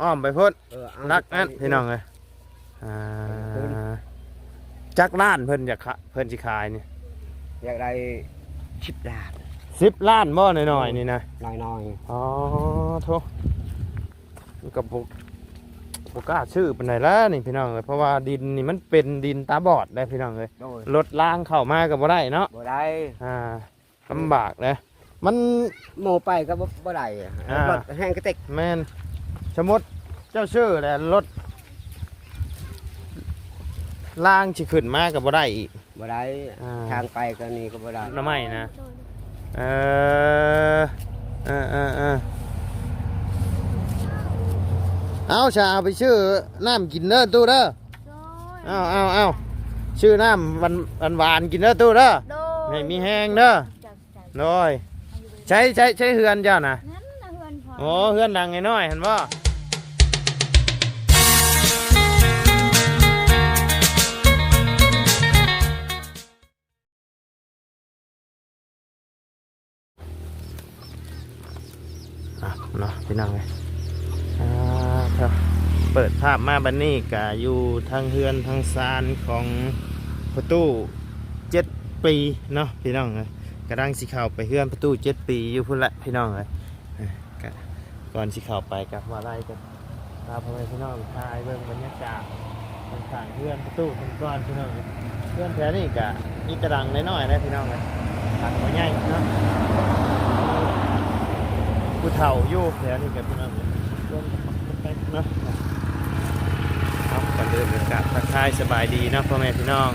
ອ້ອມໄປພຸ້ນ ເອີ ເອົາ ຫຼັກອັນ ໄປ ພີ່ນ້ອງເອີຍ. ອ່າ ໄປພຸ້ນ ຈັກລ້ານເພິ່ນຢາກຂະ ເພິ່ນຊິຂາຍນີ້? ຢາກໄດ້ສິບລ້ານ. ສິບລ້ານບໍ່? ນ້ອຍໆນີ້ນະ ນ້ອຍໆ. ອໍ ໂທ້ ມັນກໍບໍ່ ບໍ່ກ້າຊື້ປານໃດແລ້ວນີ້ພີ່ນ້ອງເອີຍ ເພາະວ່າດິນນີ້ມັນເປັນດິນຕາບອດເດ້ພີ່ນ້ອງເອີຍ. ໂດຍ ລົດລາງເຂົ້າມາກໍບໍ່ໄດ້ເນາະ ບໍ່ໄດ້. ອ່າ ລຳບາກເດ້ ມັນໂມໄປກໍບໍ່ ບໍ່ໄດ້ ອ່າ ລົດແຮງກະຕິກ. ແມ່ນ ສົມມຸດເຈົ້າຊື້ແລ້ວລົດລາງຊິຂຶ້ນມາກໍບໍ່ໄດ້ອີກ. ບໍ່ໄດ້ ອ່າ ທາງໄປກໍນີ້ກໍບໍ່ໄດ້ ໜໍ່ໄມ້ນະ. ເອີ ເອີໆໆ ເອົາ ຊະ ເອົາໄປຊື້ນ້ຳກິນເດີຕູ້ເດີ. ໂດຍ ເອົາໆໆ ຊື້ນ້ຳຫວານໆກິນເດີຕູ້ເດີ. ໂດຍ ໃຫ້ມີແຮງເດີ. ໂດຍ ໃຊ້ ໃຊ້ ໃຊ້ເຮືອນເຈົ້ານະ? ນັ້ນນະເຮືອນຂ້ອຍ. ໂອ້ ເຮືອນຫຼັງນ້ອຍໆຫັ້ນບໍ່? ອ່ະເນາະ ພີ່ນ້ອງເອີຍ ອ່າ ເປີດພາບມາບັດນີ້ກະຢູ່ທາງເຮືອນທາງຊານຂອງພໍ່ຕູ້ເຈັດປີເນາະ ພີ່ນ້ອງເອີຍ. ກຳລັງຊິເຂົ້າໄປເຮືອນພໍ່ຕູ້ເຈັດປີຢູ່ພຸ້ນແຫຼະ ພີ່ນ້ອງເອີຍ. ເອີ ກະ ກ່ອນຊິເຂົ້າໄປກະວ່າໄດ້ກັນ ພາພໍ່ແມ່ພີ່ນ້ອງຖ່າຍເບິ່ງບັນຍາກາດຂ້າງໆເຮືອນປະຕູເພິ່ນກ່ອນພີ່ນ້ອງ. ເຮືອນແຖວນີ້ກະມີແຕ່ຫຼັງນ້ອຍໆແຫຼະພີ່ນ້ອງເອີຍ ຫຼັງບໍ່ໃຫຍ່ເນາະ ຜູ້ເຖົ້າຢູ່ແຖວນີ້ກະພີ່ນ້ອງເອີຍ ເຮືອນເລັກໆເນາະ. ເອົາ ກ່ອນອື່ນກະກາບທັກທາຍສະບາຍດີເນາະ ພໍ່ແມ່ພີ່ນ້ອງ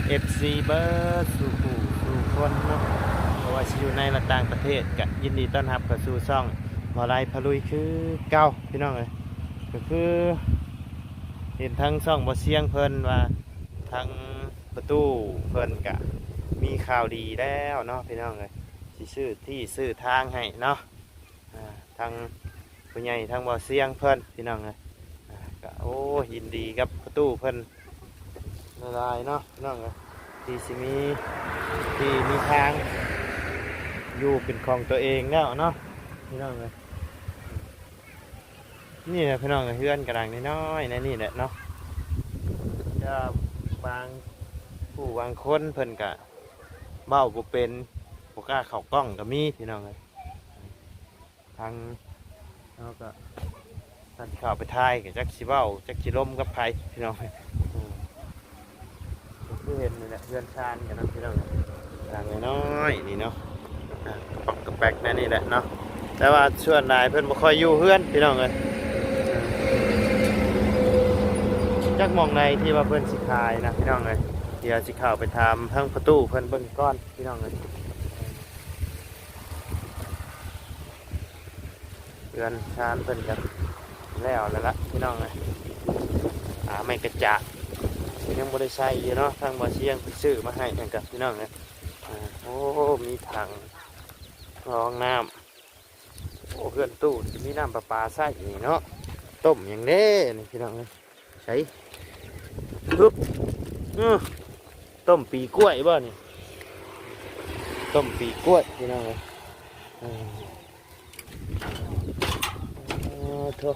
ເອັຟຊີ ເບິດສູ່ຜູ້ສູ່ຄົນເນາະ ບໍ່ວ່າຊິຢູ່ໃນ ແລະ ຕ່າງປະເທດ ກະຍິນດີຕ້ອນຮັບເຂົ້າສູ່ຊ່ອງ ບໍ່ໄດ້ພາລຸຍຄືເກົ່າພີ່ນ້ອງເອີຍ. ກໍຄືເຫັນທາງຊ່ອງບໍ່ຊຽງເພິ່ນວ່າ ທາງປະຕູເພິ່ນກະມີຂ່າວດີແລ້ວເນາະພີ່ນ້ອງເອີຍ ຊິຊື້ທີ່ຊື້ທາງໃຫ້ເນາະ. ອ່າ ທາງຜູ້ໃຫຍ່ທາງບໍ່ຊຽງເພິ່ນພີ່ນ້ອງເອີຍ ອ່າ ກະ ໂອ້ ຍິນດີກັບປະຕູເພິ່ນ ຫຼາຍໆເນາະພີ່ນ້ອງເອີຍ ທີ່ຊິມີທີ່ມີທາງຢູ່ເປັນຂອງຕົວເອງແລ້ວເນາະພີ່ນ້ອງເອີຍ. ນີ້ແຫຼະພີ່ນ້ອງເອີຍ ເຮືອນກະຫຼັງນ້ອຍໆໃນນີ້ແຫຼະເນາະ ແຕ່ວ່າບາງຜູ້ບາງຄົນເພິ່ນກະເວົ້າບໍ່ເປັນ ບໍ່ກ້າເຂົ້າກ້ອງກະມີພີ່ນ້ອງເອີຍ. ທາງເຮົາກໍ ຖ້າຊິເຂົ້າໄປຖ່າຍກໍຈັກຊິເວົ້າຈັກຊິລົມກັບໃຜພີ່ນ້ອງ. ອືມ ກໍຄືເຫັນນີ້ແຫຼະ ເຮືອນຊານກັນເນາະພີ່ນ້ອງ ຫຼັງນ້ອຍໆນີ້ເນາະ ອ່າ ກະປອກກະແປກແນວນີ້ແຫຼະເນາະ. ແຕ່ວ່າສ່ວນຫຼາຍເພິ່ນບໍ່ຄ່ອຍຢູ່ເຮືອນພີ່ນ້ອງເອີຍ ອ່າ ຈັກໝ່ອງໃດທີ່ວ່າເພິ່ນຊິຂາຍນະພີ່ນ້ອງເອີຍ. ດຽວຊິເຂົ້າໄປຖາມທາງປະຕູເພິ່ນເບິ່ງກ່ອນພີ່ນ້ອງເອີຍ. ເຮືອນຊານເພິ່ນກະແລ້ວແລ້ວລະພີ່ນ້ອງເອີຍ ອ່າ ໄມ້ກະຈາກຍັງບໍ່ໄດ້ໃສ່ຢູ່ເນາະ ທາງບໍ່ຊຽງເພິ່ນຊື້ມາໃຫ້ຫັ້ນກະພີ່ນ້ອງເອີຍ. ອ່າ ໂອ້ ມີຖັງຮອງນ້ຳ ໂອ້ ເຮືອນຕູ້ຊິມີນ້ຳປະປາໃຊ້ນີ້ເນາະ ຕົ້ມຫຍັງເດ້ນີ້ພີ່ນ້ອງເອີຍ. ໃສ່ ຮຶບ ເອີ ຕົ້ມປີກ້ວຍບໍ່ນີ້ ຕົ້ມປີກ້ວຍພີ່ນ້ອງເອີຍ. ເອີ ໂທ້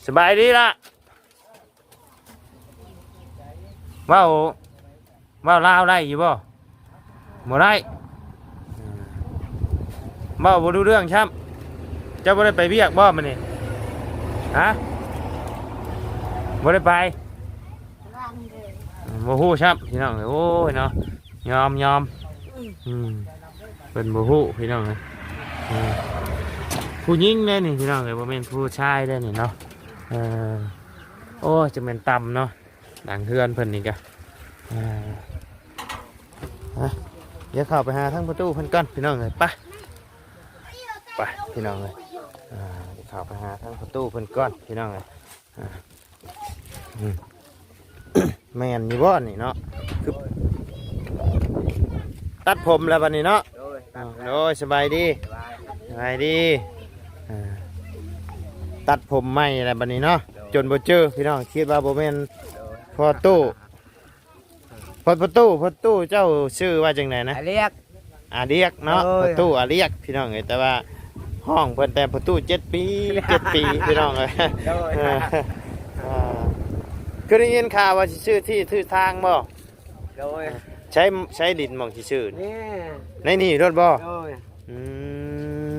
ສະບາຍດີລະ ເວົ້າ ເວົ້າລາວໄດ້ຢູ່ບໍ່? ບໍ່ໄດ້ ເວົ້າບໍ່ຮູ້ເລື່ອງຊ້ຳ. ເຈົ້າບໍ່ໄດ້ໄປວຽກບໍ່ມື້ນີ້? ຮະ ບໍ່ໄດ້ໄປ ບໍ່ຮູ້ຊ້ຳພີ່ນ້ອງເອີຍ. ໂອ້ຍເນາະ ຍອມ ຍອມ ອືມ ເພິ່ນບໍ່ຮູ້ພີ່ນ້ອງເອີຍ. ເອີ ຜູ້ຍິງເດ້ນີ້ພີ່ນ້ອງເອີຍ ບໍ່ແມ່ນຜູ້ຊາຍເດ້ນີ້ເນາະ. ເອີ ໂອ້ຍ ຈະແມ່ນຕ່ຳເນາະ. ຫຼັງເຮືອນເພິ່ນນີ້ກະ ອ່າ ດຽວເຂົ້າໄປຫາທາງປະຕູເພິ່ນກ່ອນພີ່ນ້ອງເອີຍ. ໄປ ໄປພີ່ນ້ອງເອີຍ ອ່າ ດຽວເຂົ້າໄປຫາທາງປະຕູເພິ່ນກ່ອນພີ່ນ້ອງເອີຍ. ອ່າ ອືມ ແມ່ນຢູ່ບໍ່ນີ້ເນາະ ຄືຕັດຜົມແລ້ວບັດນີ້ເນາະ. ໂດຍ ອ່າ ໂດຍ ສະບາຍດີ ສະບາຍດີ ອ່າ ຕັດຜົມໃໝ່ແລ້ວບັດນີ້ເນາະ. ໂດຍ ຈົນບໍ່ເຈີພີ່ນ້ອງ ຄິດວ່າບໍ່ແມ່ນ ໂດຍ ພໍ່ຕູ້ ພໍ່ຕູ້ ພໍ່ຕູ້ເຈົ້າຊື່ວ່າຈັ່ງໃດນະ? ອາລຽກ ອາລຽກເນາະ. ໂດຍ ພໍ່ຕູ້ອາລຽກພີ່ນ້ອງເອີຍ ແຕ່ວ່າຮ ຫ້ອງເພິ່ນແຕ່ປະຕູເຈັດປີ ເຈັດປີ ພີ່ນ້ອງເອີຍ. ໂດຍ ເອີ ເອີ ຄືໄດ້ຍິນຂ່າວວ່າຊິຊື້ທີ່ຊື້ທາງບໍ່? ໂດຍ ໃຊ້ ໃຊ້ດິນໝ່ອງຊິຊື້ນີ້ ນີ້ ໃນນີ້ໂລດບໍ່? ໂດຍ ອືມ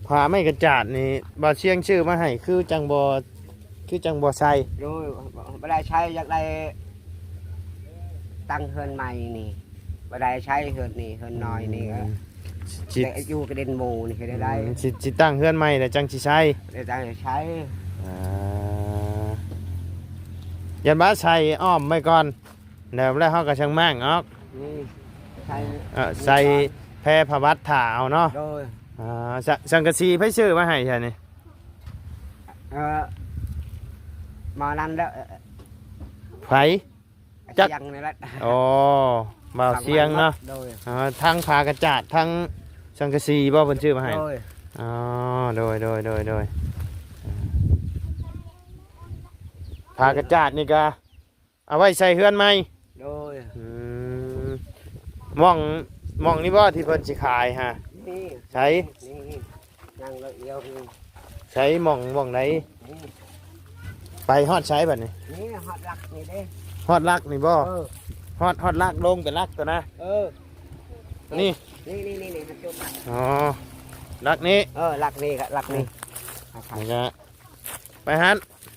ຜ້າໄມ້ກະຈາດນີ້ ບ່າວຊຽງຊື້ມາໃຫ້ ຄືຈັ່ງບໍ່ ຄືຈັ່ງບໍ່ໃສ່? ໂດຍ ບໍ່ໄດ້ໃຊ້ ຢາກໄດ້ຕັ້ງເຮືອນໃໝ່ນີ້ ບໍ່ໄດ້ໃຊ້ເຮືອນນີ້ ເຮືອນນ້ອຍນີ້ ອືມ ເອີ ຊິ ແຕ່ຢູ່ກັບດິນໝູ່ນີ້ ເຮັດໃຫ້ໄດ້ ອືມ ຊິ ຊິຕັ້ງເຮືອນໃໝ່ແລ້ວຈັ່ງຊິໃຊ້ ແລ້ວຈັ່ງໃຊ້ ອ່າ ຢ້ານວ່າໃສ່ອ້ອມໄວ້ກ່ອນ ແລ້ວ ແລ້ວເຮົາກໍຊ່າງມ້າງອອກ ນີ້ ໃສ່ ເອີ ໃສ່ແພພະວັດຖ້າເອົາເນາະ. ໂດຍ ອ່າ ສະ ສັງກະສີໃຜຊື້ມາໃຫ້ຊະນີ້? ເອີ ມານັ້ນແຫຼະ ໃຜ? ຈັກ ສຽງນີ້ແຫຼະ ອໍ ບ່າວສຽງເນາະ. ໂດຍ ອ່າ ທັງຜ້າກະຈາດ ທັງສັງກະສີບໍ່ ເພິ່ນຊື້ມາໃຫ້? ໂດຍ ອໍ ໂດຍ ໂດຍ ໂດຍ ໂດຍ ອ່າ ຜ້າກະຈາດນີ້ກະ ເອົາໄວ້ໃສ່ເຮືອນໃໝ່. ໂດຍ ອືມ ໝ່ອງ ໝ່ອງນີ້ບໍ່ທີ່ເພິ່ນຊິຂາຍຫະ? ນີ້ ໃສ? ນີ້ ນີ້ ນັ່ງລະອຽວນີ້ ໃສ? ໝ່ອງ ໝ່ອງໃດ? ນີ້ ໄປຮອດໃສບັດນີ້? ນີ້ ຮອດຫຼັກນີ້ເດ້. ຮອດຫຼັກນີ້ບໍ່? ເອີ ຮອດ ຮອດຫຼັກ ລົງໄປຫຼັກຕົວນະ? ເອີ ນີ້ ນີ້ ນີ້ ນີ້ ນີ້ ອໍ ຫຼັກນີ້ ເອີ ຫຼັກນີ້ ຫຼັກນີ້ ເອີ ໄປຫັ້ນ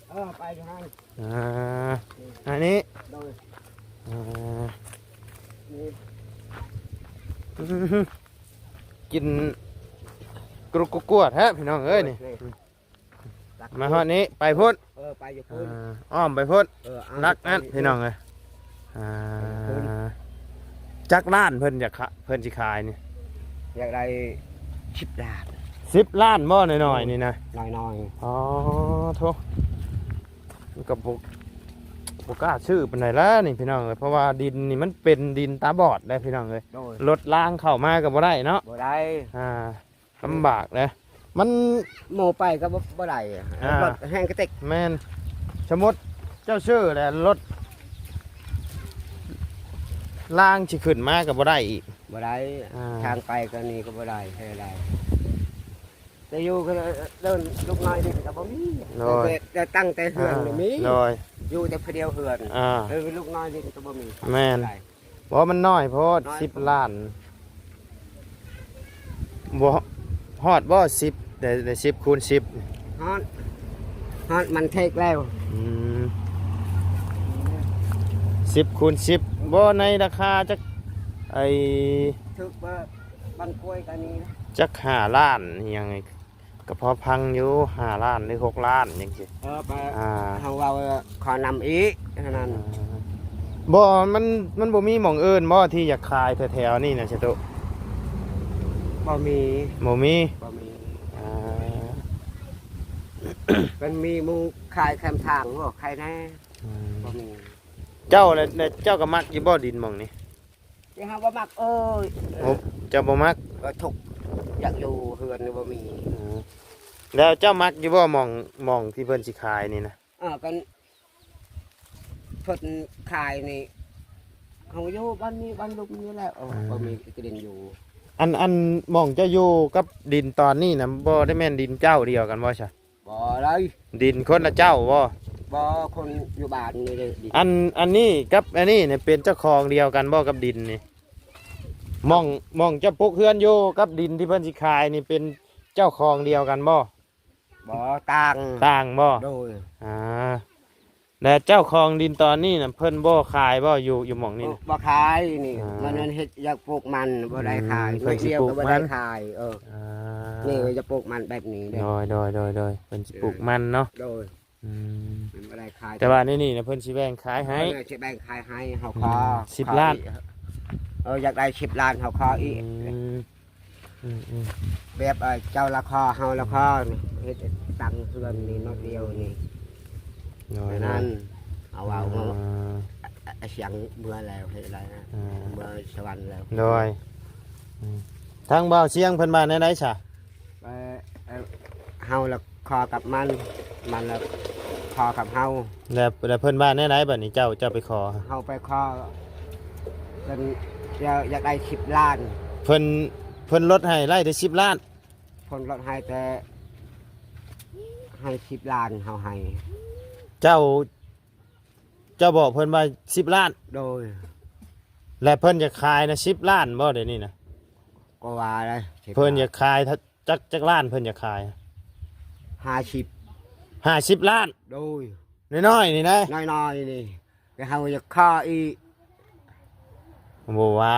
ເອີ ໄປຫັ້ນ ອ່າ ອັນນີ້ ໂດຍ ອ່າ ນີ້ ອືມ ກິນກຣຸກກົວແທ້ພີ່ນ້ອງເອີຍນີ້ ນີ້ ມາຮອດນີ້ ໄປພຸ້ນ ເອີ ໄປຢູ່ພຸ້ນ ອ່າ ອ້ອມໄປພຸ້ນ ເອີ ຫຼັກນັ້ນ ໄປຢູ່ພຸ້ນ ພີ່ນ້ອງເອີຍ ອ່າ ໄປຢູ່ພຸ້ນ ຈັກລ້ານເພິ່ນຢາກຂະ ເພິ່ນຊິຂາຍນີ້? ຢາກໄດ້ສິບລ້ານ ສິບລ້ານບໍ່? ນ້ອຍໆ ອືມ ນີ້ນະ ນ້ອຍໆ ອໍ ໂທ້ ມັນກໍບໍ່ ບໍ່ກ້າຊື້ປານໃດແລ້ວນີ້ພີ່ນ້ອງເອີຍ ເພາະວ່າດິນນີ້ມັນເປັນດິນຕາບອດເດ້ພີ່ນ້ອງເອີຍ. ໂດຍ ລົດລາງເຂົ້າມາກໍບໍ່ໄດ້ເນາະ ບໍ່ໄດ້ ອ່າ ລຳບາກເດ້ ມັນ ໝູ່ໄປກໍບໍ່ ບໍ່ໄດ້ ອ່າ ລົດແຮງກະຕິກ ແມ່ນ ສົມມຸດເຈົ້າຊື້ແລ້ວລົດລາງຊິຂຶ້ນມາກໍບໍ່ໄດ້ອີກ ບໍ່ໄດ້ ອ່າ ທາງໄປກໍນີ້ກໍບໍ່ໄດ້ ເຮັດໃດ ແຕ່ຢູ່ກໍເດີນ ລູກນ້ອຍເດ້ກໍບໍ່ມີ ໂດຍ ແຕ່ ແຕ່ຕັ້ງແຕ່ເຮືອນ ອ່າ ມີ ໂດຍ ຢູ່ແຕ່ຜູ້ດຽວເຮືອນ ອ່າ ເອີ ລູກນ້ອຍເດ້ກໍບໍ່ມີ ແມ່ນ ບໍ່ ມັນນ້ອຍໂພດ ນ້ອຍໂພດ ສິບລ້ານ ບໍ່ຮອດບໍ່ ສິບ ໄດ້ ໄດ້ສິບຄູນສິບ ຮອດ ຮອດມັນເທັກແລ້ວ ອືມ ສິບຄູນສິບ ບໍ່ ໃນລາຄາຈັກ ໄອ້ ຖືກບໍ່ ບ້ານກ້ວຍກໍນີ້ ຈັກຫ້າລ້ານອີ່ຫຍັງ ກໍພໍຟັງຢູ່ ຫ້າລ້ານ ຫຼື ຫົກລ້ານ ຈັ່ງຊີ້ ເອີ ໄປ ອ່າ ເຮົາເວົ້າຂໍນຳອີກເທົ່ານັ້ນ ອ່າ ບໍ່ ມັນ ມັນບໍ່ມີໝ່ອງອື່ນບໍ່ທີ່ຢາກຂາຍແຖວໆນີ້ນະ ຊະຕຸ? ບໍ່ມີ ບໍ່ມີ ບໍ່ມີ ອ່າ ມັນມີໝູ່ຂາຍແຄມທາງບໍ່ ຂາຍແດ່ ອືມ ບໍ່ມີ ເຈົ້າລະ ລະເຈົ້າກໍມັກຢູ່ບໍ່ດິນໝ່ອງນີ້? ທີ່ເຮົາບໍ່ມັກ ໂອ້ຍ ໂອ້ ເຈົ້າບໍ່ມັກ ກໍທຸກ ຢາກຢູ່ເຮືອນນີ້ບໍ່ມີ ອືມ ແລ້ວເຈົ້າມັກຢູ່ບໍ່ ໝ່ອງ ໝ່ອງທີ່ເພິ່ນຊິຂາຍນີ້ນະ? ເອີ ກໍເພິ່ນຂາຍນີ້ ເຮົາຢູ່ບ້ານນີ້ ບ້ານລຸ່ມນີ້ແຫຼະ ເອີ ອືມ ກໍມີທີ່ດິນຢູ່ ອັນ ອັນໝ່ອງເຈົ້າຢູ່ກັບດິນຕອນນີ້ນະ ບໍ່ໄດ້ແມ່ນດິນເຈົ້າດຽວກັນບໍ່ຊະ? ບໍ່ໄດ້ ດິນຄົນລະເຈົ້າບໍ່? ບໍ່ ຄົນຢູ່ບ້ານນີ້ເດ້ ດິນ ອັນ ອັນນີ້ກັບອັນນີ້ນີ້ເປັນເຈົ້າຂອງດຽວກັນບໍ່ກັບດິນນີ້? ໝ່ອງ ໝ່ອງເຈົ້າປຸກເຮືອນຢູ່ກັບດິນທີ່ເພິ່ນຊິຂາຍນີ້ເປັນເຈົ້າຂອງດຽວກັນບໍ່? ບໍ່ ຕ່າງ ຕ່າງບໍ່? ໂດຍ ອ່າ ແລະເຈົ້າຂອງດິນຕອນນີ້ນະ ເພິ່ນບໍ່ຂາຍບໍ່ ຢູ່ ຢູ່ໝ່ອງນີ້? ບໍ່ຂາຍນີ້ ອ່າ ມັນເຮັດຢາກປູກມັນ ບໍ່ໄດ້ຂາຍ ອືມ ເພິ່ນຊິປູກມັນ ໜ້ອຍດຽວກໍບໍ່ໄດ້ຂາຍ ເອີ ອ່າ ນີ້ກໍຈະປູກມັນແບບນີ້ເດ້ ໂດຍ ໂດຍ ໂດຍ ໂດຍ ເພິ່ນຊິປູກມັນເນາະ ໂດຍ ອືມ ມັນບໍ່ໄດ້ຂາຍ ແຕ່ວ່າໃນນີ້ນະ ເພິ່ນຊິແບ່ງຂາຍໃຫ້ ເອີ ຊິແບ່ງຂາຍໃຫ້ ເຮົາ ອືມ ຂໍ ສິບລ້ານ ເອີ ຢາກໄດ້ສິບລ້ານ ເຮົາຂໍອີກ ອືມ ອືມ ອືມ ແບບ ເອີ ເຈົ້າລະຂໍ ເຮົາລະຂໍ ເຮັດຕັ້ງເຮືອນນີ້ໜ້ອຍດຽວນີ້ ໂດຍ ນັ້ນ ໂດຍ ເອົາ ເອົາ ອ່າ ອາ ອາ ສຽງເມືອແລ້ວ ເຮັດໄດ້ນະ ອ່າ ເມືອສະຫວັນແລ້ວ ໂດຍ ອືມ ທາງບ່າວຊຽງເພິ່ນວ່າແນວໃດຊະ? ເອີ ເອີ ເຮົາລະຂໍກັບມັນ ມັນລະຂໍກັບເຮົາ ແລ້ວ ແລ້ວເພິ່ນວ່າແນວໃດບັດນີ້ ເຈົ້າ ເຈົ້າໄປຂໍ? ເຮົາໄປຂໍ ເພິ່ນຢາກ ຢາກໄດ້ສິບລ້ານ ເພິ່ນ ເພິ່ນລົດໃຫ້ໄລ່ແຕ່ສິບລ້ານ. ເພິ່ນລົດໃຫ້ແຕ່ ໃຫ້ສິບລ້ານ ເຮົາໃຫ້. ເຈົ້າ ເຈົ້າບອກເພິ່ນວ່າສິບລ້ານ? ໂດຍ. ແລະເພິ່ນຢາກຂາຍນະສິບລ້ານບໍ່ ດຽວນີ້ນະ? ກໍວ່າໄດ້ ເພິ່ນຢາກຂາຍ ຈັກ ຈັກລ້ານເພິ່ນຢາກຂາຍ? ຫ້າສິບ. ຫ້າສິບລ້ານ? ໂດຍ. ນ້ອຍໆນີ້ນະ? ນ້ອຍໆນີ້ ແຕ່ເຮົາຢາກຂໍອີກ. ບໍ່ວ່າ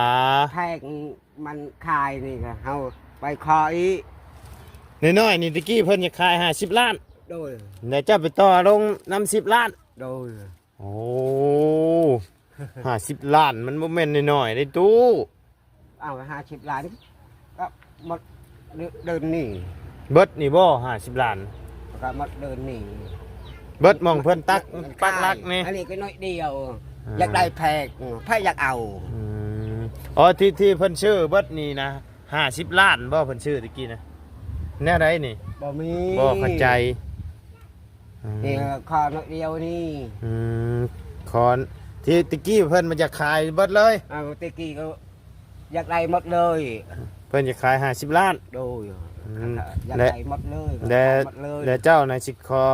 ແພງມັນຂາຍນີ້ ກໍເຮົາໄປຂໍອີກ. ນ້ອຍໆນີ້ ຕະກີ້ເພິ່ນຢາກຂາຍຫ້າສິບລ້ານ. ໂດຍ. ແລ້ວເຈົ້າໄປຕໍ່ລົງນຳສິບລ້ານ? ໂດຍ. ໂອ້ ຫ້າສິບລ້ານ ມັນບໍ່ແມ່ນນ້ອຍໆເດ້ຕູ້. ເອົາ ຫ້າສິບລ້ານ ກໍໝົດເດືອນນີ້. ເບິດນີ້ບໍ່ ຫ້າສິບລ້ານ? ກໍໝົດເດືອນນີ້. ເບິດໝ່ອງເພິ່ນຕັກ ປັກຫຼັກນີ້. ອັນນີ້ກໍໜ້ອຍດຽວ. ອ່າ ຢາກໄດ້ແພງ ໃຜຢາກເອົາ? ອືມ ອໍ ທີ່ ທີ່ເພິ່ນຊື້ເບິດນີ້ນະ ຫ້າສິບລ້ານບໍ່ ເພິ່ນຊື້ຕະກີ້ນະ? ແນວໃດນີ້? ບໍ່ມີ. ບໍ່ເຂົ້າໃຈ. ອືມ ນີ້ຂໍໜ້ອຍດຽວນີ້. ອືມ ຂໍ ທີ່ຕະກີ້ເພິ່ນມາຢາກຂາຍເບິດເລີຍ. ເອົາ ຕະກີ້ກໍຢາກໄດ້ໝົດເລີຍ. ເພິ່ນຢາກຂາຍຫ້າສິບລ້ານ. ໂດຍ. ອືມ ຢາກໄດ້ໝົດເລີຍ. ແລະ ແລະເຈົ້ານະຊິຂໍ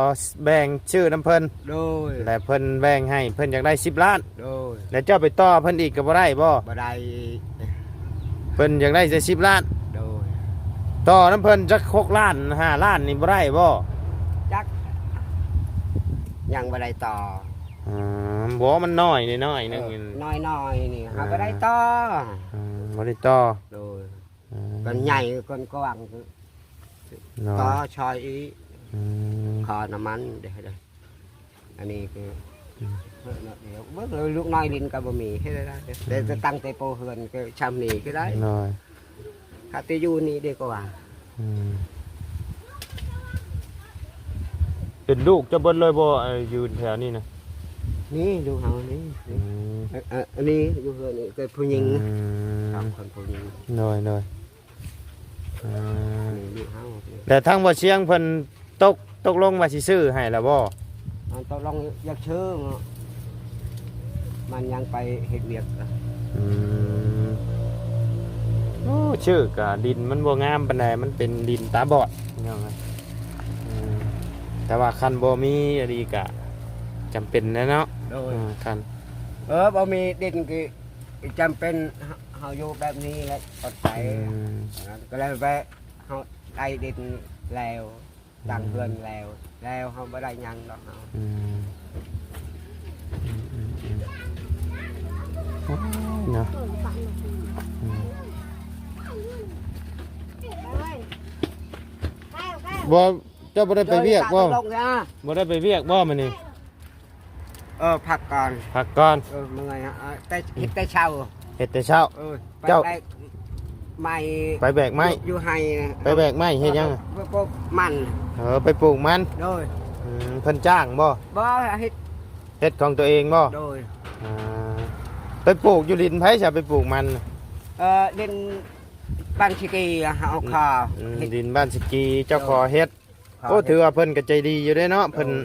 ແບ່ງຊື້ນຳເພິ່ນ. ໂດຍ. ແລະເພິ່ນແບ່ງໃຫ້ ເພິ່ນຢາກໄດ້ສິບລ້ານ. ໂດຍ. ແລ້ວເຈົ້າໄປຕໍ່ເພິ່ນອີກກໍບໍ່ໄດ້ບໍ່? ບໍ່ໄດ້. ເພິ່ນຢາກໄດ້ແຕ່ສິບລ້ານ. ໂດຍ. ຕໍ່ນຳເພິ່ນຈັກຫົກລ້ານ ຫ້າລ້ານນີ້ບໍ່ໄດ້ບໍ່? ຈັກ ຍັງບໍ່ໄດ້ຕໍ່. ອືມ ບໍ່ ມັນນ້ອຍນ້ອຍໜຶ່ງ. ເອີ ນ້ອຍໆນີ້ ອ່າ ເຮົາບໍ່ໄດ້ຕໍ່. ອືມ ບໍ່ໄດ້ຕໍ່. ໂດຍ. ອືມ ມັນໃຫຍ່ ກວ້າງ ໂດຍ ຕໍ່ຊ່ອຍອີກ. ອືມ ຂໍນ້ຳມັນເດ້. ອັນນີ້ຄື ອືມ ເອີ ເນາະ ດຽວເບິ່ງ ເອີ ລູກນ້ອຍຫຼິ້ນກໍບໍ່ມີ ເຮັດໄດ້. ອືມ ແຕ່ຕັ້ງແຕ່ໂປເຮືອນກໍຊ່ຳນີ້ກໍໄດ້. ໂດຍ. ຖ້າແຕ່ຢູ່ນີ້ດີກວ່າ. ອືມ ເປັນລູກເຈົ້າເບິດເລີຍບໍ່ ຢູ່ແຖວນີ້ນະ? ນີ້ລູກເຮົານີ້. ອືມ ເອີ ເອີ ອັນນີ້ຢູ່ເຮືອນນີ້ ແຕ່ຜູ້ຍິງ. ອືມ ສອງຄົນຜູ້ຍິງ. ໂດຍ ໂດຍ. ອ່າ ນີ້ລູກເຮົາ. ແຕ່ທາງບໍ່ຊຽງເພິ່ນຕົກ ຕົກລົງວ່າຊິຊື້ໃຫ້ລະບໍ່? ມັນຕົກລົງຢາກຊື້ເນາະ ມັນຍັງໄປເຮັດວຽກ. ອືມ ໂອ້ ຊື່ກະດິນມັນບໍ່ງາມປານໃດ ມັນເປັນດິນຕາບອດ ພີ່ນ້ອງເອີຍ. ອືມ ແຕ່ວ່າຄັນບໍ່ມີອີ່ຫຼີກະຈຳເປັນແຫຼະເນາະ. ໂດຍ. ອືມ ຄັນ ເອີ ບໍ່ມີດິນກໍຈຳເປັນ ເຮົາ ເຮົາຢູ່ແບບນີ້ແຫຼະ ອດໄປ. ອືມ ກໍເລີຍແວະ ເຮົາໄດ້ດິນແລ້ວ ອືມ ຕັ້ງເຮືອນແລ້ວ ແລ້ວເຮົາບໍ່ໄດ້ຫຍັງດອກເຮົາ. ອືມ ອືມ ອືມ ອືມ ໂອ້ຍ ເນາະ. ອືມ ບໍ່ ເຈົ້າບໍ່ໄດ້ໄປວຽກບໍ່? ບໍ່ໄດ້ໄປວຽກບໍ່ມື້ນີ້? ເອີ ພັກກ່ອນ ພັກກ່ອນ. ເອີ ເມື່ອຍ ເອີ ແຕ່ ອືມ ເຮັດແຕ່ເຊົ້າ ເຮັດແຕ່ເຊົ້າ. ເອີ ໄປ ເຈົ້າ ແບກໄມ້ ໄປແບກໄມ້ ຢູ່ ຢູ່ໄຮ່ນະ. ໄປແບກໄມ້ເຮັດຫຍັງ? ໄປປູກມັນ. ເອີ ໄປປູກມັນ. ໂດຍ. ອືມ ເພິ່ນຈ້າງບໍ່? ບໍ່ ເຮັດ ເຮັດຂອງຕົວເອງບໍ່? ໂດຍ. ອ່າ ໄປປູກຢູ່ດິນໃຜຊະ ໄປປູກມັນ? ເອີ ດິນບ້ານຊິກີ ເຮົາຂໍ ອືມ ເຮັດ ດິນບ້ານຊິກີ ເຈົ້າ ໂດຍ ຂໍເຮັດ. ໂອ້ ຖືວ່າເພິ່ນກໍໃຈດີຢູ່ເດ້ເນາະ ເພິ່ນ ໂດຍ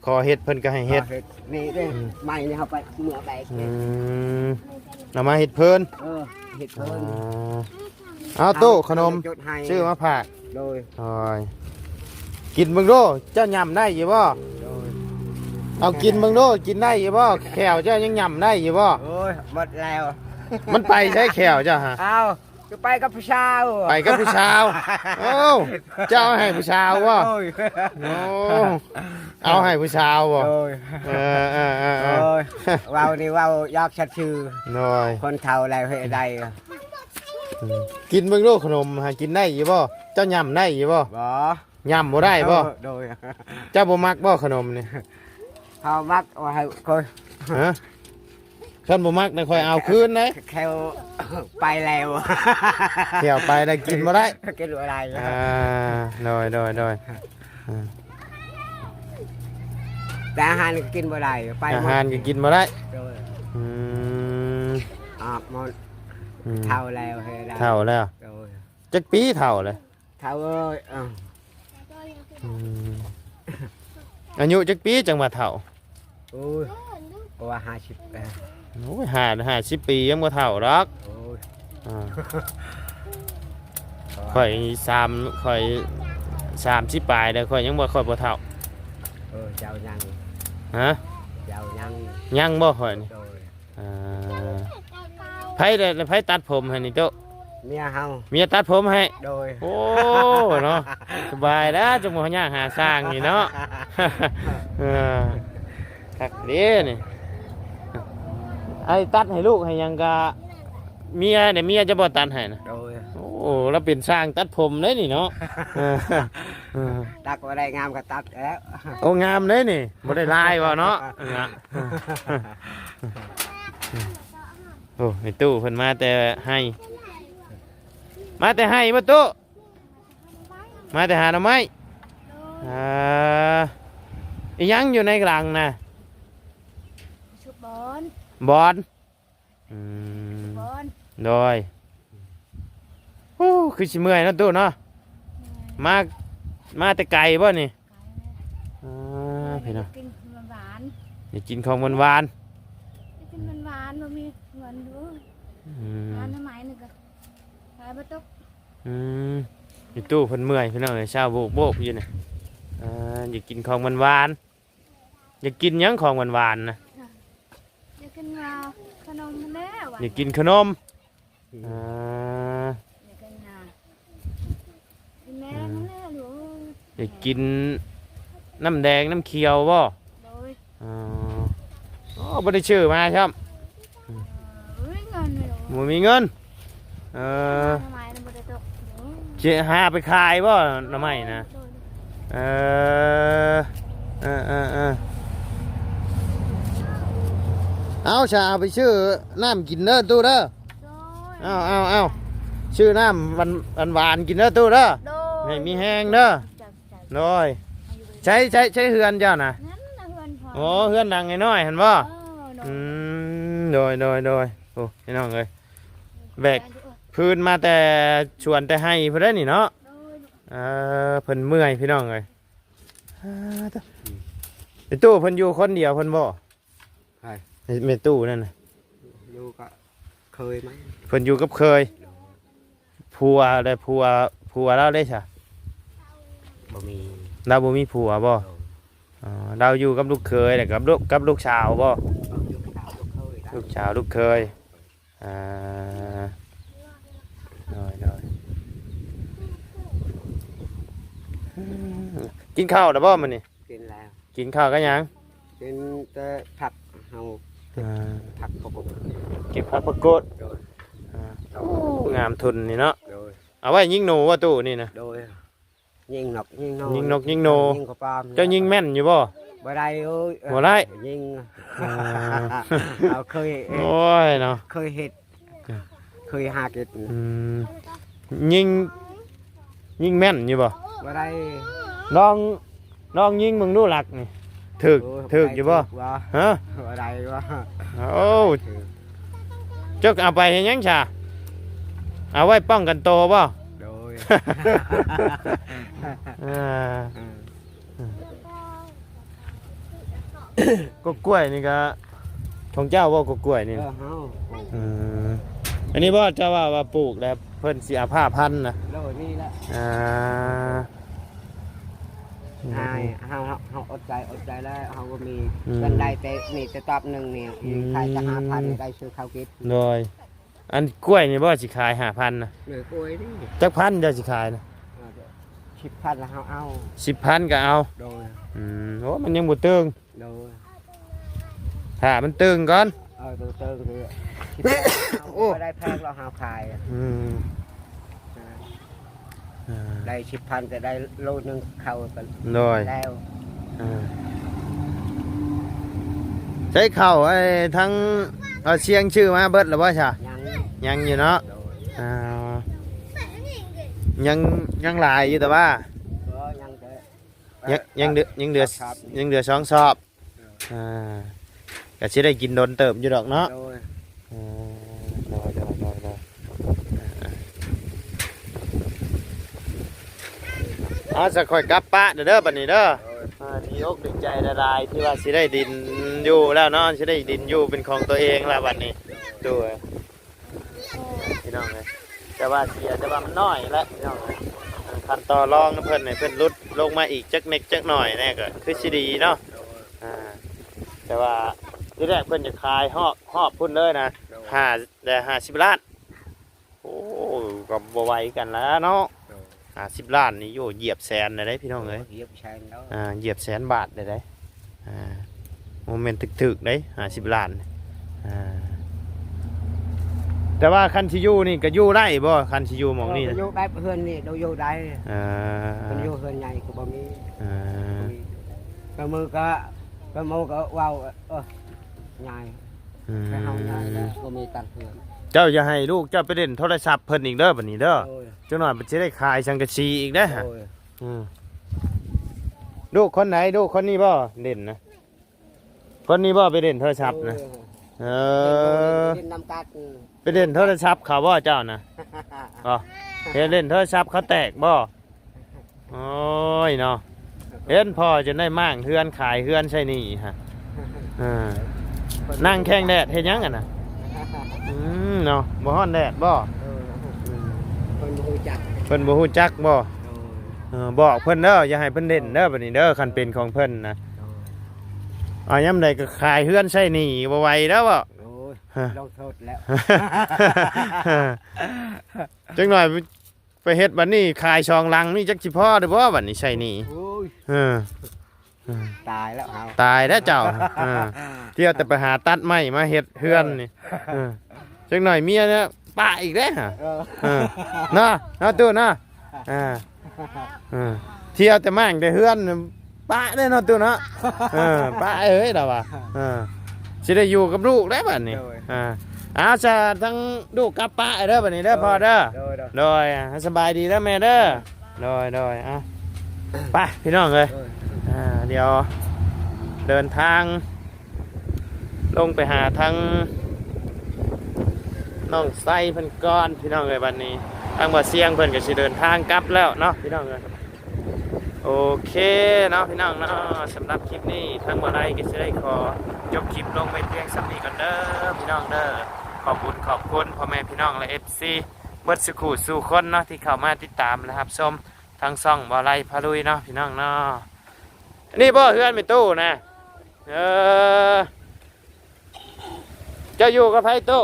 ຂໍເຮັດເພິ່ນກໍໃຫ້ເຮັດ. ຂໍເຮັດນີ້ເດ້ ອືມ ໄມ້ນີ້ເຮົາໄປເມືອແບກ. ອືມ ເອົາມາເຮັດເພີນ. ເອີ ເຮັດເພີນ. ອໍ ເອົາຕູ້ຂະໜົມ ຊື້ມາຝາກ. ໂດຍ. ໂອ້ຍ ກິນເບິ່ງດູ ເຈົ້າຫຍ້ຳໄດ້ຢູ່ບໍ່? ໂດຍ. ເອົາກິນເບິ່ງດູ ກິນໄດ້ຢູ່ບໍ່? ແຂ້ວເຈົ້າຍັງຫຍ້ຳໄດ້ຢູ່ບໍ່? ໂອ້ຍ ໝົດແລ້ວ. ມັນໄປໃສແຂ້ວເຈົ້າຫະ? ເອົາ ຄືໄປກັບຜູ້ສາວ. ໄປກັບຜູ້ສາວ. ໂອ້ ເຈົ້າເອົາໃຫ້ຜູ້ສາວບໍ່? ໂອ້ຍ ໂອ້ ເອົາໃຫ້ຜູ້ສາວບໍ່? ໂດຍ. ເອີ ເອີ ເອີ ເອີ ໂອ້ຍ ເວົ້ານີ້ເວົ້າຢອກສັດຊື່. ໂດຍ. ຄົນເຖົ້າແລ້ວເຮັດໃດ? ອືມ ກິນເບິ່ງດູຂະໜົມ ຫາກິນໄດ້ຢູ່ບໍ່? ເຈົ້າຫຍ້ຳໄດ້ຢູ່ບໍ່? ບໍ່. ຫຍ້ຳບໍ່ໄດ້ບໍ່? ເອີ ໂດຍ. ເຈົ້າບໍ່ມັກບໍ່ຂະໜົມນີ້? ເຮົາມັກ ເອົາໃຫ້ຂ້ອຍ. ຮະ? ຄັນບໍ່ມັກນະ ຂ້ອຍເອົາຄືນເດ້. ແຂ້ວໄປແລ້ວ. ແຂ້ວໄປແລ້ວກິນບໍ່ໄດ້. ກິນບໍ່ໄດ້. ອ່າ ໂດຍ ໂດຍ ໂດຍ. ອ່າ ແຕ່ອາຫານກໍກິນບໍ່ໄດ້ ໄປ ອາຫານກໍກິນບໍ່ໄດ້. ໂດຍ. ອືມ ອອກໝົດ. ອືມ ເຖົ້າແລ້ວ ເຮັດໄດ້. ເຖົ້າແລ້ວ. ໂດຍ. ຈັກປີເຖົ້າແລ້ວ? ເຖົ້າເອີຍ ເອີ ອືມ ອາຍຸຈັກປີຈັ່ງວ່າເຖົ້າ? ໂອ້ຍ ກວ່າຫ້າສິບແລ້ວ. ໂອ້ຍ ຫ້າ ຫ້າສິບປີຍັງບໍ່ເຖົ້າດອກ. ໂອ້ຍ ອ່າ ຂ້ອຍສາມ ຂ້ອຍສາມສິບປາຍແລ້ວ ຂ້ອຍຍັງບໍ່ ຂ້ອຍບໍ່ເຖົ້າ. ເອີ ເຈົ້າຍັງ. ຮະ? ເຈົ້າຍັງ. ຍັງບໍ່ຂ້ອຍນີ້? ໂດຍ. ອ່າ ໃຜໄດ້ ໃຜຕັດຜົມໃຫ້ນີ້ໂຕະ? ເມຍເຮົາ. ເມຍຕັດຜົມໃຫ້? ໂດຍ. ໂອ້ ເນາະ ສະບາຍແລ້ວ ຈັ່ງບໍ່ຍາກຫາຊ່າງນີ້ເນາະ. ເອີ ຄັກເດ້ນີ້ ໄອ້ຕັດໃຫ້ລູກໃຫ້ຫຍັງກະເມຍເດ້ ເມຍຈະບໍ່ຕັດໃຫ້ນະ? ໂດຍ. ໂອ້ ລາວເປັນຊ່າງຕັດຜົມເດ້ນີ້ເນາະ. ເອີ ເອີ ຕັດບໍ່ໄດ້ງາມກໍຕັດແລ້ວ. ໂອ້ ງາມເດ້ນີ້ ບໍ່ໄດ້ລາຍບໍ່ເນາະ? ເອີ ໂອ້ ໄອ້ຕູ້ເພິ່ນມາແຕ່ໄຮ່ ມາແຕ່ໄຮ່ບໍ່ຕູ້? ມາແຕ່ຫາໜໍ່ໄມ້. ໂດຍ. ອ່າ ອີຫຍັງຢູ່ໃນຫຼັງນະ? ຊຸບອນ. ບອນ. ອືມ ຊຸບອນ. ໂດຍ. ໂອ້ ຄືຊິເມື່ອຍເນາະຕູ້ເນາະ. ເມື່ອຍ. ມາ ມາແຕ່ໄກບໍ່ນີ້? ໄກແລ້ວ. ອ່າ ພີ່ນ້ອງ ຢາກກິນຂອງຫວານໆ. ຢາກກິນຂອງຫວານໆ. ຢາກກິນຫວານໆ ບໍ່ມີເງິນຢູ່. ອືມ ຫາໜໍ່ໄມ້ນີ້ກໍຂາຍບໍ່ຕົກ. ອືມ ໄອ້ຕູ້ເພິ່ນເມື່ອຍພີ່ນ້ອງເອີຍ ຊາວໂບກໆຢູ່ນີ້. ອ່າ ຢາກກິນຂອງຫວານໆ. ຢາກກິນຫຍັງຂອງຫວານໆນະ? ຢາກກິນ ອ່າ ຂະໜົມຫັ້ນແຫຼະ. ຢາກກິນຂະໜົມ. ອືມ ອ່າ ຢາກກິນ ອ່າ ກິນແດ່ຫັ້ນແຫຼະລູກ. ຢາກກິນນ້ຳແດງນ້ຳຂຽວບໍ່? ໂດຍ. ອໍ ອໍ ບໍ່ໄດ້ຊື້ມາຊ້ຳ. ບໍ່ມີເງິນ. ເອີ ໜໍ່ໄມ້ມັນບໍ່ໄດ້ຕົກ. ຊິຫາໄປຂາຍບໍ່ໜໍ່ໄມ້ນະ? ເອີ ເອີ ເອີ ເອີ ເອົາຊະ ເອົາໄປຊື້ນ້ຳກິນເດີຕູ້ເດີ. ເອົາ ເອົາ ເອົາ ຊື້ນ້ຳຫວານໆກິນເດີຕູ້ເດີ. ໂດຍ. ໃຫ້ມີແຮງເດີ. ໂດຍ. ໃຊ້ ໃຊ້ ໃຊ້ເຮືອນເຈົ້ານະ? ນັ້ນນະເຮືອນພໍ່. ອໍ ເຮືອນຫຼັງນ້ອຍໆຫັ້ນບໍ່? ເອີ ໂດຍ. ອືມ ໂດຍ ໂດຍ ໂດຍ. ໂອ້ ພີ່ນ້ອງເອີຍ ແບກພື້ນມາແຕ່ສວນແຕ່ໄຮ່ພຸ້ນເດ້ນີ້ເນາະ. ໂດຍ. ເອີ ເພິ່ນເມື່ອຍພີ່ນ້ອງເອີຍ. ອ່າ ໄອ້ຕູ້ເພິ່ນຢູ່ຄົນດຽວເພິ່ນບໍ່? ໃຜ? ແມ່ຕູ້ນັ້ນນະ. ຢູ່ກັບເຄີຍມັນ. ເພິ່ນຢູ່ກັບເຄີຍ. ໂດຍ. ຜົວແລະ ຜົວ ຜົວລາວເດ້ຊະ? ບໍ່ມີ. ລາວບໍ່ມີຜົວບໍ່? ໂດຍ. ອໍ ລາວຢູ່ກັບລູກເຂີຍ ແລະ ກັບລູກ ກັບລູກສາວບໍ່? ເອີ ຢູ່ກັບລູກເຂີຍ ລູກສາວລູກເຂີຍ. ອ່າ ໂດຍ ໂດຍ. ອືມ ກິນເຂົ້າແລ້ວບໍ່ມື້ນີ້? ກິນແລ້ວ. ກິນເຂົ້າກັບຫຍັງ? ກິນແຕ່ຜັກ ເຮົາ ອ່າ ຜັກປະກົດ. ກິນຜັກປະກົດ. ໂດຍ. ອ່າ ໂອ້ ງາມທຸ່ນນີ້ເນາະ. ໂດຍ. ເອົາໄວ້ຍິງໜູບໍ່ຕູ້ນີ້ນະ? ໂດຍ. ຍິງນົກຍິງໜູ ຍິງນົກຍິງໜູ ຍິງກະປອມ. ເຈົ້າຍິງແມ່ນຢູ່ບໍ່? ບໍ່ໄດ້ເອີຍ. ບໍ່ໄດ້. ຍິງ ອ່າ ເຮົາເຄີຍ ໂອ້ຍເນາະ ເຄີຍເຮັດ ເຄີຍຫາເກັບ. ອືມ ຍິງ ຍິງແມ່ນຢູ່ບໍ່? ບໍ່ໄດ້. ລອງ ລອງຍິງເບິ່ງດູຫຼັກນີ້ ຖືກ ໂອ້ຍ ຖືກຢູ່ບໍ່? ບໍ່ໄດ້ຖືກວ່າ ຮະ? ບໍ່ໄດ້ວ່າ. ໂອ້ ຖືກ. ເຈົ້າເອົາໄປເຮັດຫຍັງຊະ? ເອົາໄວ້ປ້ອງກັນໂຕບໍ່? ໂດຍ. ເອີ ເອີ ເອີ ກົກກ້ວຍນີ້ກະຂອງເຈົ້າບໍ່? ກົກກ້ວຍນີ້ ເອີ ເຮົາ ອືມ ອັນນີ້ບໍ່ ເຈົ້າວ່າ ວ່າປູກແລ້ວເພິ່ນຊິເອົາຫ້າພັນນະ? ໂດຍ ນີ້ແຫຼະ. ອ່າ ເຮົາ ເຮົາ ເຮົາອົດໃຈ ອົດໃຈແລ້ວ ເຮົາກໍມີ ອືມ ເງິນໄດ້ແຕ່ນີ້ ແຕ່ຕອບໜຶ່ງນີ້ ອືມ ຂາຍແຕ່ຫ້າພັນ ໄດ້ຊື້ເຂົ້າກິນ. ໂດຍ. ອັນກ້ວຍນີ້ບໍ່ ຊິຂາຍຫ້າພັນນະ? ເອີ ກ້ວຍນີ້ ຈັກພັນເຈົ້າຊິຂາຍນະ? ເອີ ສິບພັນລະເຮົາເອົາ. ສິບພັນກໍເອົາ. ໂດຍ. ອືມ ໂອ້ ມັນຍັງບໍ່ຕຶງ. ໂດຍ. ຖ້າມັນຕຶງກ່ອນ. ເອີ ໂຕຕຶງຄື ໂອ້ ບໍ່ໄດ້ແພງລະເຮົາຂາຍ. ອືມ ອ່າ ອ່າ ໄດ້ສິບພັນກໍໄດ້ໂລໜຶ່ງເຂົ້າກັນ. ໂດຍ. ແລ້ວ ອ່າ ໃຊ້ເຂົ້າໄອ້ທັງ ເອົາຊຽງຊື່ມາເບິດແລ້ວບໍ່ຊະ? ຍັງ ຍັງຢູ່ເນາະ. ໂດຍ. ອ່າ ຍັງ ຍັງຫຼາຍຢູ່ແຕ່ວ່າ ກໍຍັງແຕ່ ຍັງ ຍັງເຫຼືອ ຍັງເຫຼືອສອບ ຍັງເຫຼືອສອງສອບ. ອ່າ ກໍຊິໄດ້ກິນດົນເຕີບຢູ່ດອກເນາະ. ໂດຍ. ເອີ ໂດຍ ໂດຍ ໂດຍ ໂດຍ. ເອົາ ສະຂ້ອຍກັບປະເດີ ບັດນີ້ເດີ. ໂດຍ. ອ່າ ດີອົກດີໃຈຫຼາຍໆ ທີ່ວ່າຊິໄດ້ດິນຢູ່ແລ້ວເນາະ ຊິໄດ້ດິນຢູ່ເປັນຂອງຕົວເອງແລ້ວບັດນີ້. ໂດຍ. ພີ່ນ້ອງເອີຍ ໃຈ ແຕ່ວ່າເສຍ ແຕ່ວ່າມັນນ້ອຍແຫຼະພີ່ນ້ອງເອີຍ. ຄັນຕໍ່ລອງນຳເພິ່ນໃຫ້ເພິ່ນຫຼຸດລົງມາອີກຈັກເມັດຈັກໜ້ອຍແດ່ກໍຄືຊິດີເນາະ. ໂດຍ ອ່າ ແຕ່ວ່າທີແລກເພິ່ນຈະຂາຍຮອບ ຮອບພຸ້ນເລີຍນະ. ໂດຍ ຫ້າ ໄດ້ຫ້າສິບລ້ານ. ໂອ້ ກໍບໍ່ໄຫວກັນແລ້ວເນາະ. ໂດຍ ຫ້າສິບລ້ານນີ້ ໂອ້ ຢຽບແສນແລ້ວເດ້ພີ່ນ້ອງເອີຍ. ໂອ້ ຢຽບແສນແລ້ວ ອ່າ ຢຽບແສນບາດໄດ້ເດ້. ອ່າ ບໍ່ແມ່ນຖືກໆເດ້ ຫ້າສິບລ້ານ. ອ່າ ແຕ່ວ່າຄັນຊິຢູ່ນີ້ກໍຢູ່ໄດ້ບໍ່? ຄັນຊິຢູ່ໝ່ອງນີ້ ເອີ ນະ ກໍຢູ່ແບບເຮືອນນີ້ ເຮົາຢູ່ໄດ້. ອ່າ ເພິ່ນຢູ່ເຮືອນໃຫຍ່ກໍບໍ່ມີ. ອ່າ ບໍ່ມີ. ກໍມືກໍ ກໍໝູກໍເວົ້າ ເອີ ຍາຍ ອືມ ໄປເຮົາຍາຍແລ້ວ ບໍ່ມີຕັງເທື່ອ. ເຈົ້າຢ່າໃຫ້ລູກເຈົ້າໄປຫຼິ້ນໂທລະສັບເພິ່ນອີກເດີ ບັດນີ້ເດີ. ໂດຍ ຈັກໜ້ອຍມັນຊິໄດ້ຂາຍສັງກະສີອີກເດ້. ໂດຍ ອືມ ລູກຄົນໃດ? ລູກຄົນນີ້ບໍ່ຫຼິ້ນນະ? ຄົນນີ້ບໍ່ໄປຫຼິ້ນໂທລະສັບນະ? ໂດຍ ເອີ ໄປຫຼິ້ນນຳກັນ ໄປຫຼິ້ນໂທລະສັບເຂົາບໍ່ເຈົ້ານະ? ບໍ່ ເຮັດຫຼິ້ນໂທລະສັບເຂົາແຕກບໍ່? ໂອ້ຍເນາະ ເຫັນພໍ່ຈົນໄດ້ມ້າງເຮືອນຂາຍເຮືອນໃຊ້ໜີ້ຫັ້ນ. ເອີ ນັ່ງແຂ່ງແດດເຮັດຫຍັງຫັ້ນນະ? ອືມ ເນາະ ບໍ່ຮ້ອນແດດບໍ່? ເອີ ອືມ ເພິ່ນບໍ່ຮູ້ຈັກ ເພິ່ນບໍ່ຮູ້ຈັກບໍ່? ໂດຍ ເອີ ບອກເພິ່ນເດີ ຢ່າໃຫ້ເພິ່ນຫຼິ້ນເດີ ບັດນີ້ເດີ ຄັນເປັນຂອງເພິ່ນນະ. ໂດຍ ເອົາຍາມໃດກໍຂາຍເຮືອນໃຊ້ໜີ້ ບໍ່ໄຫວແລ້ວບໍ່? ໂອ້ຍ ຮະ ລົງໂທດແລ້ວ ຈັກໜ້ອຍ ໄປເຮັດບັດນີ້ຂາຍສອງຫຼັງນີ້ ຈັກຊິພໍໄດ້ບໍ່ບັດນີ້ໃຊ້ໜີ້? ໂອ້ຍ ເອີ ຕາຍແລ້ວເຮົາ ຕາຍແລ້ວເຈົ້າ. ເອີ ທ່ຽວແຕ່ໄປຫາຕັດໄມ້ມາເຮັດເຮືອນນີ້. ເອີ ຈັກໜ້ອຍເມຍເນຍປະອີກເດ້. ເອີ ເນາະ ເນາະຕູ້ເນາະ. ອ່າ ເອີ ທ່ຽວແຕ່ມ້າງແຕ່ເຮືອນ ປະເດ້ເນາະຕູ້ເນາະ. ເອີ ປະເອີຍລາວວ່າ ເອີ ຊິໄດ້ຢູ່ກັບລູກແລ້ວບັດນີ້. ໂດຍ ອ່າ ເອົາຊະ ທັງລູກກັບປະເດີບັດນີ້ເດີ ໂດຍ ພໍ່ເດີ. ໂດຍ ໂດຍ ໂດຍ ອ່າ ສະບາຍດີເດີແມ່ເດີ. ໂດຍ ໂດຍ ອ່າ ໄປພີ່ນ້ອງເອີຍ. ໂດຍ ອ່າ ດຽວເດີນທາງລົງໄປຫາທາງນ້ອງໄຊເພິ່ນກ່ອນພີ່ນ້ອງເອີຍ. ບັດນີ້ທາງບ່າວຊຽງເພິ່ນກໍຊິເດີນທາງກັບແລ້ວເນາະພີ່ນ້ອງເອີຍ. ໂອເຄເນາະພີ່ນ້ອງເນາະ ສຳລັບຄລິບນີ້ທາງບ່າວໄລກໍຊິໄດ້ຂໍຈົບຄລິບລົງໄວ້ພຽງສ່ຳນີ້ກ່ອນເດີພີ່ນ້ອງເດີ. ຂອບບຸນຂອບຄຸນພໍ່ແມ່ພີ່ນ້ອງ ແລະ ເອັຟຊີ ເບິດສູ່ຄູ່ສູ່ຄົນເນາະ ທີ່ເຂົ້າມາຕິດຕາມ ແລະ ຮັບຊົມທາງຊ່ອງບ່າວໄລພາລຸຍເນາະພີ່ນ້ອງເນາະ. ອັນນີ້ບໍ່ເຮືອນແມ່ຕູ້ນະ? ເອີ ເຈົ້າຢູ່ກັບໃຜຕູ້?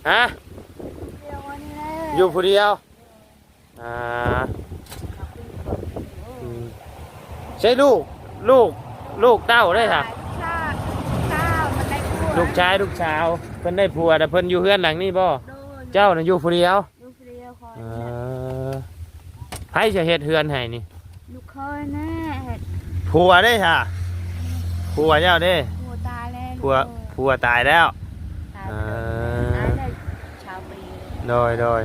ຮະ? ດຽວນີ້ແຫຼະ ຢູ່ຜູ້ດຽວ. ອ່າ ອືມ ໃຊ່ລູກ ລູກ ລູກເຕົ້າເດ້ຫະ? ລູກຊາຍ ລູກຊາຍ ມັນໄດ້ຜົວ ລູກຊາຍ ລູກສາວ ເພິ່ນໄດ້ຜົວ ແຕ່ເພິ່ນຢູ່ເຮືອນຫຼັງນີ້ບໍ່? ໂດຍ ເຈົ້ານະຢູ່ຜູ້ດຽວ? ຢູ່ຜູ້ດຽວຂ້ອຍ ເອີ ນະ ໃຜຈະເຮັດເຮືອນໃຫ້ນີ້? ລູກເຂີຍແນ່ເຮັດ. ຜົວເດ້ຫະ? ຜົວເຈົ້າເດ້? ຜົວຕາຍແລ້ວ ຜົວ ລູກເຂີຍ ຜົວຕາຍແລ້ວ. ຕາຍ ເອີ ຕາຍໄດ້ຊາວປີ. ໂດຍ ໂດຍ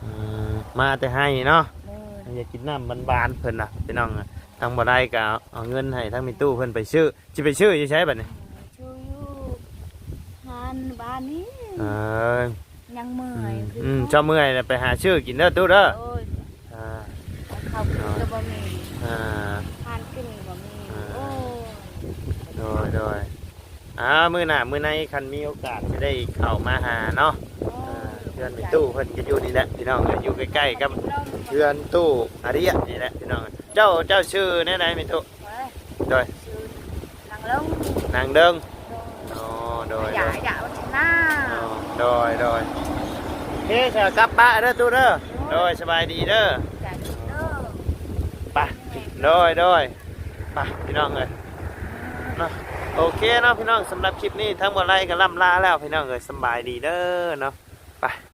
ເອີ ມາແຕ່ໄຮ່ເນາະ. ໂດຍ ຢາກກິນນ້ຳບານໆ ເພິ່ນນະພີ່ນ້ອງ. ທາງບໍ່ໄດ້ກໍເອົາເງິນໃຫ້ທາງແມ່ຕູ້ເພິ່ນໄປຊື້. ຊິໄປຊື້ຢູ່ໃສບັດນີ້? ຊື້ຢູ່ຮ້ານບ້ານນີ້. ເອີ ຍັງເມື່ອຍ ອືມ ຄື ອືມ ເຈົ້າເມື່ອຍແລ້ວໄປຫາຊື້ກິນເດີຕູ້ເດີ. ໂດຍ ອ່າ ເຂົ້າກິນກໍບໍ່ມີ ອ່າ ທານກິນກໍບໍ່ມີ. ອ່າ ໂອ້ຍ ໂດຍ ໂດຍ. ອ່າ ມື້ໜ້າມື້ໃນຄັນມີໂອກາດຈະໄດ້ເຂົ້າມາຫາເນາະ. ໂອ້ຍ ອ່າ ເຮືອນແມ່ຕູ້ເພິ່ນກໍຢູ່ນີ້ແຫຼະພີ່ນ້ອງເອີຍ ຢູ່ໃກ້ໆກັບເຮືອນຕູ້ອາເດຍນີ້ແຫຼະພີ່ນ້ອງ. ເຈົ້າ ເຈົ້າຊື່ແນວໃດແມ່ຕູ້? ໂດຍ ຊື່ນາງເລິງ ນາງເລິງ. ໂດຍ ອໍ ໂດຍ ຢາ ໂດຍ ຢາວັດທະນາ. ອໍ ໂດຍ ໂດຍ ໂອເຄ ສະ ກັບປະເດີຕູ້ເດີ. ໂດຍ ໂດຍ ສະບາຍດີເດີ. ໄປ ໂດຍ ໂດຍ ໄປພີ່ນ້ອງເອີຍເນາະ. ໂອເຄເນາະພີ່ນ້ອງ ສຳລັບຄລິບນີ້ທາງບ່າວໄລກໍລ່ຳລາແລ້ວພີ່ນ້ອງເອີຍ ສະບາຍດີເດີເນາະ. ໄປ